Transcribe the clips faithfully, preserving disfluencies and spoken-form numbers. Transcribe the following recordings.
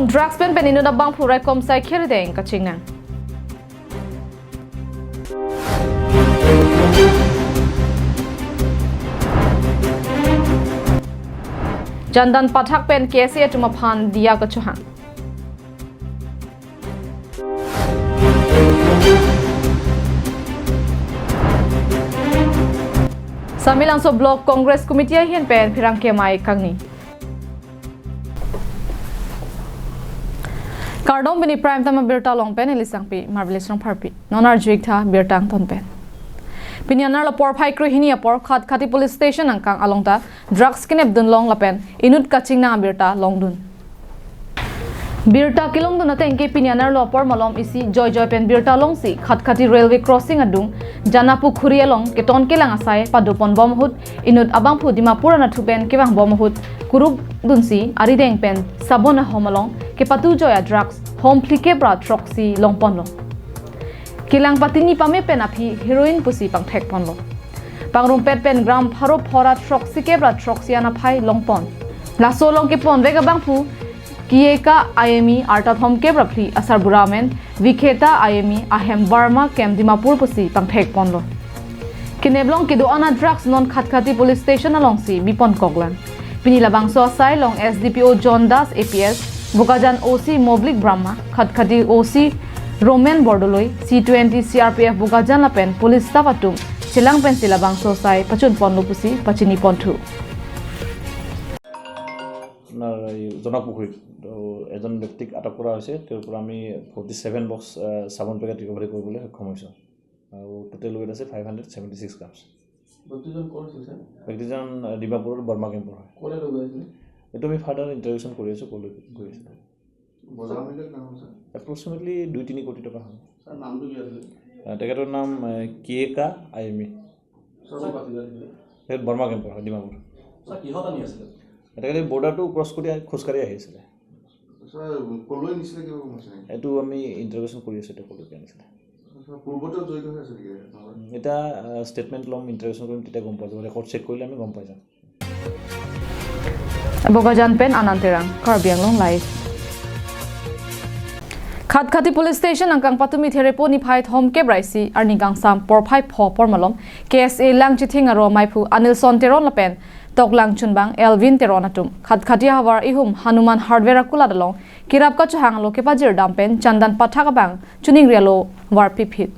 Drugs pen pen inut abangphu raikom sai khereng kachingnang. Chandan Pathak pen K S A atum aphan diya kachohang. Samelangso Block Congress Committee ahin pen pherangke amei kangni. Kardom, pini Prime Time abirta along pen neli Sangpi Marvelous Rongpharpi. Non arju-ik tha birta angton pen. Pini anerlo porphai krehini apor Khatkhati Police Station angkang along ta drugs kenepdun long lapen inut kachingnang abirta longdun. Birta kelongdun ateng ke pini anerlo apor malom isi joijoi pen birta longsi Khatkhati Railway Crossing adung Janapukhuri along keton kelang asai padopon bom ahut inut abangphu Dimapur anatthu pen kevang bom ahut kuruk dunsi arideng pen sabon ahom along kepatujoi a drugs hom phlikep ra throksi longponlo. Kelang patini pame pen aphi heroin pusi pangthekponlo. Pangrumpet pen gram pharo phora throksikep ra throksi an aphai longpon. Laso along keponvek abangphu Kieka Ayemi arta thomkep ra phli asarbura amen Vikheta Ayemi ahem Burma Camp Dimapur pusi pangthekponlo. Keneplong kedo-an a drugs non Khatkhati Police Station alongsi biponkoklang. Pini labangso asai along S D P O John Das A P S, Bokajan O C Moblik Brahma, Khatkhati O C Roman Bordoloi, C twenty C R P F Bokajan lapen police staff atum chelang pensi labangso asai pachunponlo pusi pachiniponthu. আপোনাৰ এই জনকপুখুৰীত, তো, এজন ব্যক্তিক আটক কৰা হৈছে। তেওঁৰ পৰা আমি ফৰ্টি ছেভেন বক্স, আহ, চাবোন পেকেট ৰিকভাৰী কৰিবলৈ সক্ষম হৈছোঁ। আৰু টোটেল ৱেইট আছে five hundred seventy six grams. ব্যক্তিজন ক'ৰ আছিল, ছাৰ? ব্যক্তিজন, আহ, ডিমাপুৰৰ বৰ্মা কেম্পৰ হয়। ক'লৈ লৈ গৈ আছিলে? এইটো আমি ফাৰ্ডাৰ ইণ্টাৰভিউশ্যন কৰি আছোঁ, ক'লৈ গৈ আছিলে। বজাৰ মূল্য কিমান হ'ব, ছাৰ? এপ্ৰক্সিমেটলি দুই তিনি কোটি টকা হ'ব। ছাৰ, নামটো কি আছিলে? আহ, তেখেতৰ নাম, আহ, কিয়েকা আইমি। ছাৰ, ক'ৰ পৰা আছিলে তেখেত? তেখেত বৰ্মা কেম্পৰ হয়, ডিমাপুৰ। ছাৰ, কিহত আনি আছিলে? তেখেতে বৰ্ডাৰটো ক্ৰছ কৰি আহি, খোজকাঢ়ি আহি আছিলে। ছাৰ, ক'লৈ নিছিলে, কিবা গম পাইছে নেকি? এইটো আমি ইণ্টাৰভিউশ্যন কৰি আছোঁ, এতিয়া ক'লৈকে আনিছিলে। ছাৰ, পূৰ্বতেও জড়িত হৈ আছে নেকি আপোনাৰ লগত? উম, এতিয়া, আহ, ষ্টেটমেণ্ট ল'ম, ইণ্টাৰভিউশ্যন কৰিম, তেতিয়া গম পোৱা যাব। ৰেকৰ্ড চেক কৰিলে আমি গম পাই যাম। Bokajan pen Anand Terang, Karbi Anglong Live. Khatkhati Police Station angkang patumi Therepo niphai thomkep ra isi arni kangsam porphai pho apor malom K S A Langchithing aro amaiphu Anilson Teron lapen toklang chunbang Elvin Teron atum Khatkhati ahavar ihum Hanuman Hardware akulat along kerap kachohang alo kepajirdam pen Chandan Pathak abang choningri alo varpiphit.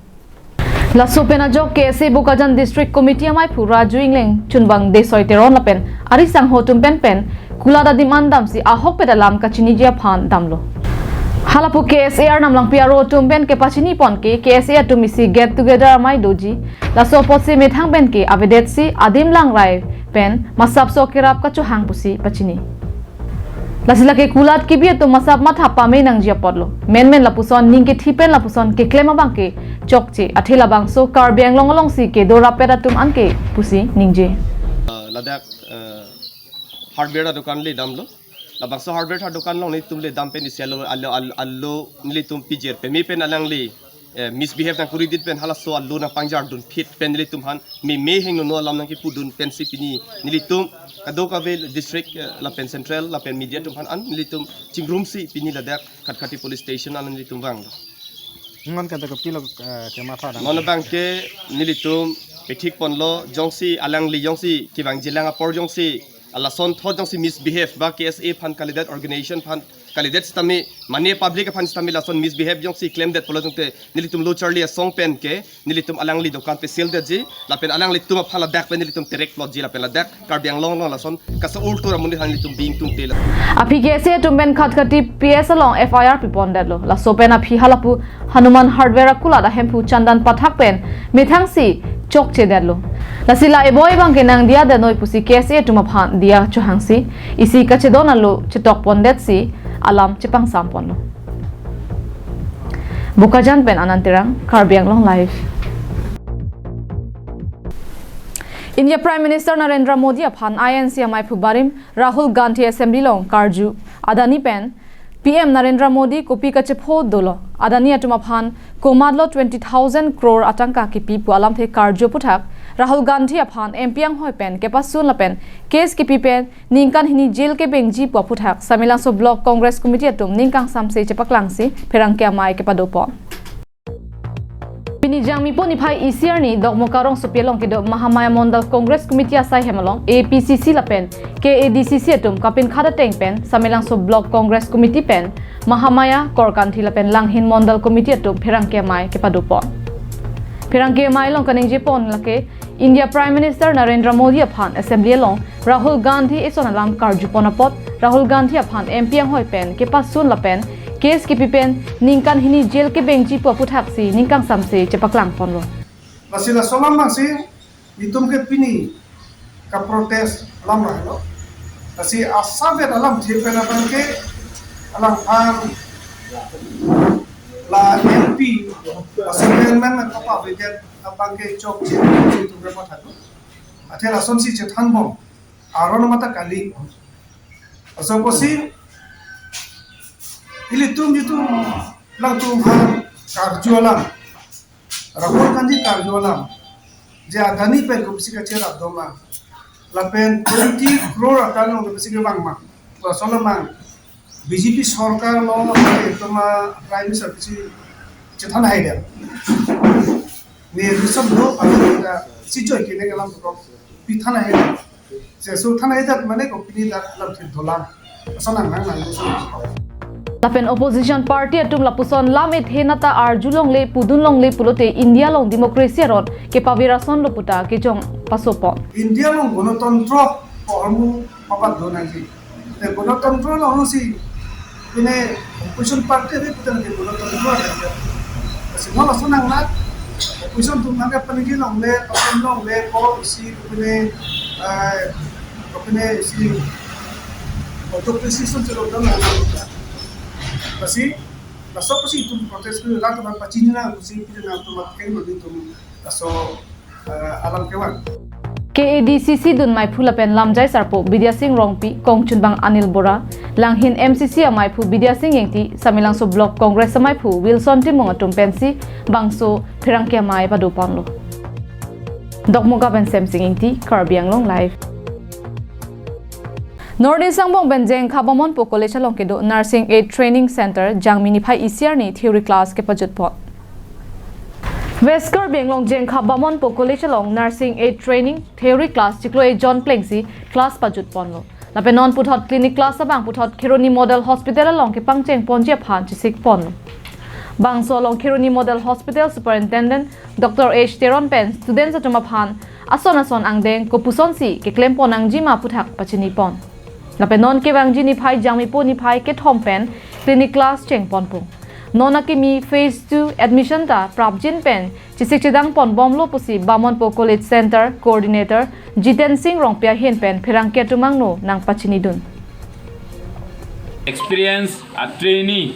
Laso pen ajok K S A Bokajan District Committee amaiphu Raju Ingleng, chunbang Desoi Teron lapen ari sangho atum pen pen kulat adim an damsi ahokpet alam kachiniji aphan damlo. Halapu K S A arnam langpi aro atum pen kepachinipon ke K S A atum isi get together amei doji, laso apotsi methang pen ke avedetsi adim langrai pen masapso kerap kachohang pusi pachini. Lasi lake kulat kebi atum masap matha pame nangji apotlo. Menmen lapuson ning kethi pen lapuson keklem abang ke chokche, athe labangso Karbi Anglong alongsi kedo rapet atum anke pusi ningje. Ah, ladak, ah, hardware adukan le damlo. Labangso hardware adukan along nelitum le dam pen isi alo, alo, alo, alo nelitum pijir peme pen alangli, eh, misbehave nangkuri dit pen halaso alo nangpangjardunphit pen nelitum aphan meme hingno no alam nangkipudun pensi pini nelitum kadokave district, eh, lapen central lapen media atum aphan an nelitum chingrumsi pini ladak Khatkhati Police Station an nelitum vang. Ngon kata kopilo, eh, kematha dam? Mono abang ke nelitum pethikponlo, jongsi alangli jongsi kevangjilang apor jongsi alason thot jongsi misbehave ba K S A aphan kalidet, organization aphan kalidet sitame, mane public aphan sitame lason misbehave jongsi klemdet pulo tangte nelitum lo charli asong pen ke nelitum alangli dokan pe seal detji lapen alanglitum aphan ladak pen nelitum terek plotji lapen ladak Karbi Anglong along lason kasa-ur tur amonit aphan nelitum bing tungte la. Aphi K S A atum pen Khatkhati P S along F I R pipondetlo. Laso pen aphi halapu Hanuman Hardware akulat ahemphu Chandan Pathak pen methangsi chokchedetlo. Lasi la eboi abang ke nangdiya detnoi pusi K S A atum aphan diya chohangsi isi kachedon alo chetokpondetsi alam chepangsamponlo. Bokajan pen Anand Terang, Karbi Anglong Live. India Prime Minister Narendra Modi aphan I N C amaiphu barim Rahul Gandhi Assembly along karju, Adani pen P M Narendra Modi kopi kachepho dolo, Adani atum aphan komatlo twenty thousand crore atangka kipi pu alamthe karju aputhak Rahul Gandhi aphan M P anghoi pen kepasun lapen case kepi pen ningkan hini jail kebengji pu aphuthak Samelangso Block Congress Committee atum ning kangsamse chepaklangsi pherangke amei kepadopon. Pini Jangmipo niphai isi arni Dokmoka rongsopi along kedo Mahamaya Mondal Congress Committee asai hem along A P C C lapen K A D C C atum kapinkhat ateng pen Samelangso Block Congress Committee pen Mahamaya, Korkanthi lapen Langhin Mondal Committee atum pherangke amei kepadopon. Pherangke amei along kaningjepon lake India Prime Minister Narendra Modi aphan Assembly along Rahul Gandhi eson alam karjupon apot Rahul Gandhi aphan M P anghoi pen kepasun lapen case kepi pen ningkan hini jail kebengji pu aphuthaksi ning kangsamse chepaklangponlo. Lasi laso alam abangsi nelitum ke pini kaprotest alam ra helo. Lasi asavet alamthe pen abangke alangphan la M P, la Assembly member kapavedet abangke chokche nelitum ke mathadu. Athe lasonsi chethanbom aron mata kali. Laso apotsi ilitum jitum alangtum aphan karju alam, Rahul Gandhi karju alam, je Adani pen kopisi kacherap doma, lapen twenty crore akan along kopisi kevang ma, laso alam abang B J P sorkar lo, toma Prime Minister kopisi chethan haidet. Ne reason do, pada si joi kene alam to pi than haidet. Seso than haidet mane kopine dak alamthe dolang. Ason nang nang nang. Lapen opposition party atum lapuson lam ethe nata arjulongle pudunlongle pulote India along democracy aron kepavirason lo pu ta kejong pasopon. India along gonotantro ahormu papat do nangji. Te gonotantro alongsi pine opposition party ave putan ke gonotantro ave. Lasi non lason nang nang opposition atum nang ke paningje longle, papen longle, ko isi pine, eh, pine isi autocracy son chelo dam nang. Lasi laso apotsi itum protest ke latum pachinina apotsi pine nangtum atheng lo itum laso eh, alam kevang. K A D C C dun maiphu lapen lamjai sarpo Bidya Sing Rongpi, kongchunbang Anil Bora, Langhin M C C amaiphu Bidya Sing Engti, Samelangso Block Congress amaiphu Wilson Timung atum pensi bangso pherangke amei padoponlo. Dokmoka pen Semsing Engti, Karbi Anglong Live. North East angbong pen Jengkha Bamonpo College along kedo Nursing Aid Training Center Jangmi niphai isi arni theory class kepajutpon. West Karbi Anglong Jengkha Bamonpo College along Nursing Aid Training Theory Class chiklo ejon plengsi class pajutponlo. Lapen non puthot clinic class abang puthot Kheroni Model Hospital along kepangchengponji aphan chesikponlo. Bangso along Kheroni Model Hospital Superintendent Doctor H Teron pen students atum aphan ason ason angdeng kopusonsi keklempon nangjima aputhak pachinipon. Lapen non kevangji niphai Jangmipo niphai kethom pen clinic class chengponpo. Non akimi phase two admission ta prapjin pen chesik chedangponbomlo pusi Bamonpo College Center Coordinator Jiten Sing Rongpi ahin pen pherangke atum angno nangpachinidun. Experience a trainee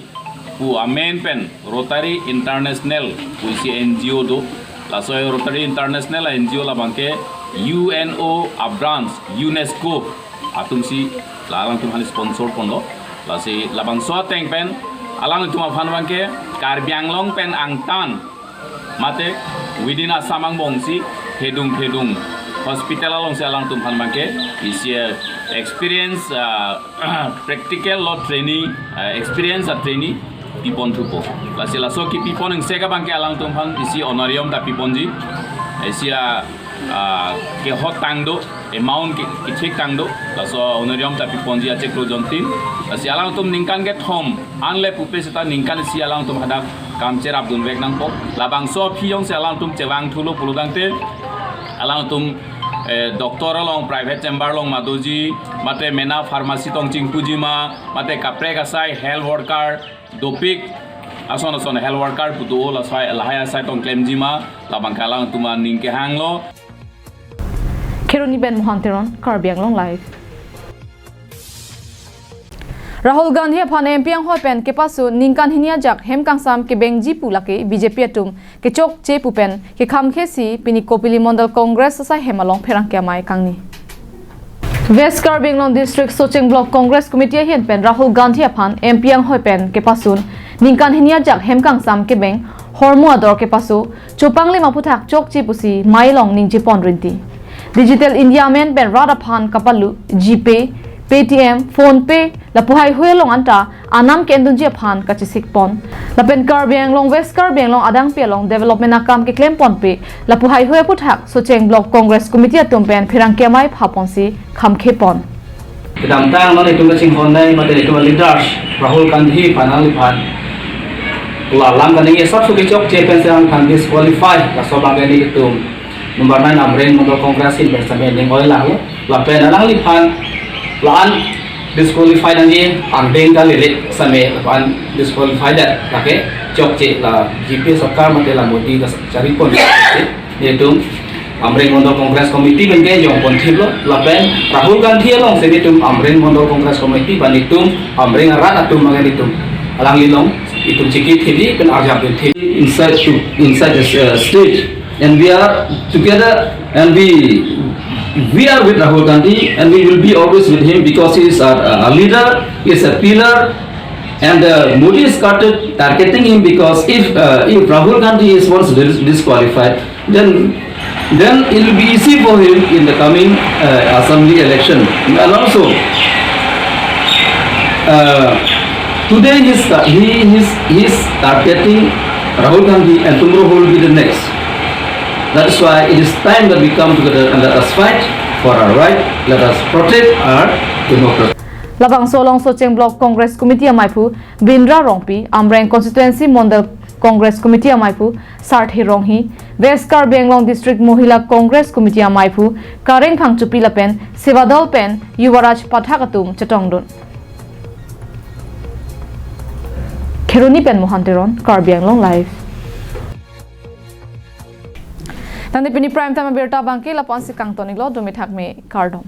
pu amen pen Rotary International pu isi N G O do. Laso Rotary International N G O labangke U N O a branch UNESCO atumsi la alangtum aphan sponsorponlo. Lasi labangso ateng pen alangtum aphan abangke Karbi Anglong pen angtan mate within Assam angbongsi hedung hedung hospital alongsi alangtum aphan abangke isi experience, ah, practical lo training, ah, experience a training piponthupo. Lasi laso kipipon ingsek abangke alangtum aphan isi honorarium ta piponji. Isi a, ah, kehot tang do, amount ke, kethik tang do. Laso honorarium ta piponji achiklo jontin. Lasi alangtum ningkan kethom anle pupe seta ningkan isi alangtum hadak kam cherapdunvek nangpo. Labangso aphi jongsi alangtum chevangthulo pulotangte alangtum, eh, doctor along private chamber along madoji, mate mena pharmacy tong chingpuji ma, mate kaprek asai health worker dopik, ason ason health worker pu do, lasai lahai asai tong klemji ma, labangke alangtum aning kehanglo. Kheroni pen Mohan Teron, Karbi Anglong Live. Rahul Gandhi aphan M P anghoi pen kepasun ningkan hini ajak hem kangsam kebengji pu lake B J P atum kechokche pu pen kekhamkhesi pini Kopili Mondal Congress asai hem along pherangke amei kangni. West Karbi Anglong District Socheng Block Congress Committee ahin pen Rahul Gandhi aphan M P anghoi pen kepasun ningkan hini ajak hem kangsam kebeng hormu ador kepaso, chopanglim aphuthak chokche pusi mei along ningje pon rinti. Digital India amen pen rat aphan kapalu, GPay, Paytm, PhonePe, lapu haihui along anta anam ke-endunji aphan kachesik pon. Lapen Karbi Anglong, West Karbi Anglong adangpi along development akam keklem ponpe, lapu haihui aphuthak Socheng Block Congress Committee atum pen pherangke amei pha ponsi khamkhe pon. Kedamtang non itum kachinghon nai mate itum leaders Rahul Gandhi aphan, nangliphan la alam kaningje asapso kechokche pensi aphan disqualify, laso abang ke nelitum number nine Amreng Mandal Congress ahin pen sitame ning oi lang lo. Lapen nangliphan la-an disqualify nangji angdeng kalirik sitame la-an disqualify det, lake chokche, la BJP sorkar mate la Modi ta chari pon. Nelitum Amreng Mandal Congress Committee pen ke jong pon thip lo, lapen Rahul Gandhi alongsi nelitum Amreng Mandal Congress Committee pen nelitum Amreng arat atum abang ke nelitum alangli along itum chikit thip pen arjap dun thip. Inside to, inside the, uh, state, and we are together, and we, we are with Rahul Gandhi, and we will be always with him because he is our, uh, our leader, he is a pillar, and, uh, Modi is started targeting him because if, uh, if Rahul Gandhi is once dis-, disqualified, then, then it will be easy for him in the coming, uh, assembly election. And also, uh, today he is, he, he is, he is targeting Rahul Gandhi, and tomorrow who will be the next. That is why it is time that we come together and let us fight for our right. Let us protect our democracy. Labangso along Socheng Block Congress Committee ameiphu Bindra Rongpi, Amreng Constituency Mandal Congress Committee ameiphu Sarthe Ronghi, West Karbi Anglong District Mohila Congress Committee ameiphu Kareng Phangchopi lapen Sevadol pen Yuvaraj Pathak atum chetongdun. Kheroni pen Mohan Teron, Karbi Anglong Live. Tangte pini Prime Time abirta abang ke lapu-ansi kangton-iklo, dumi thakme, kardom.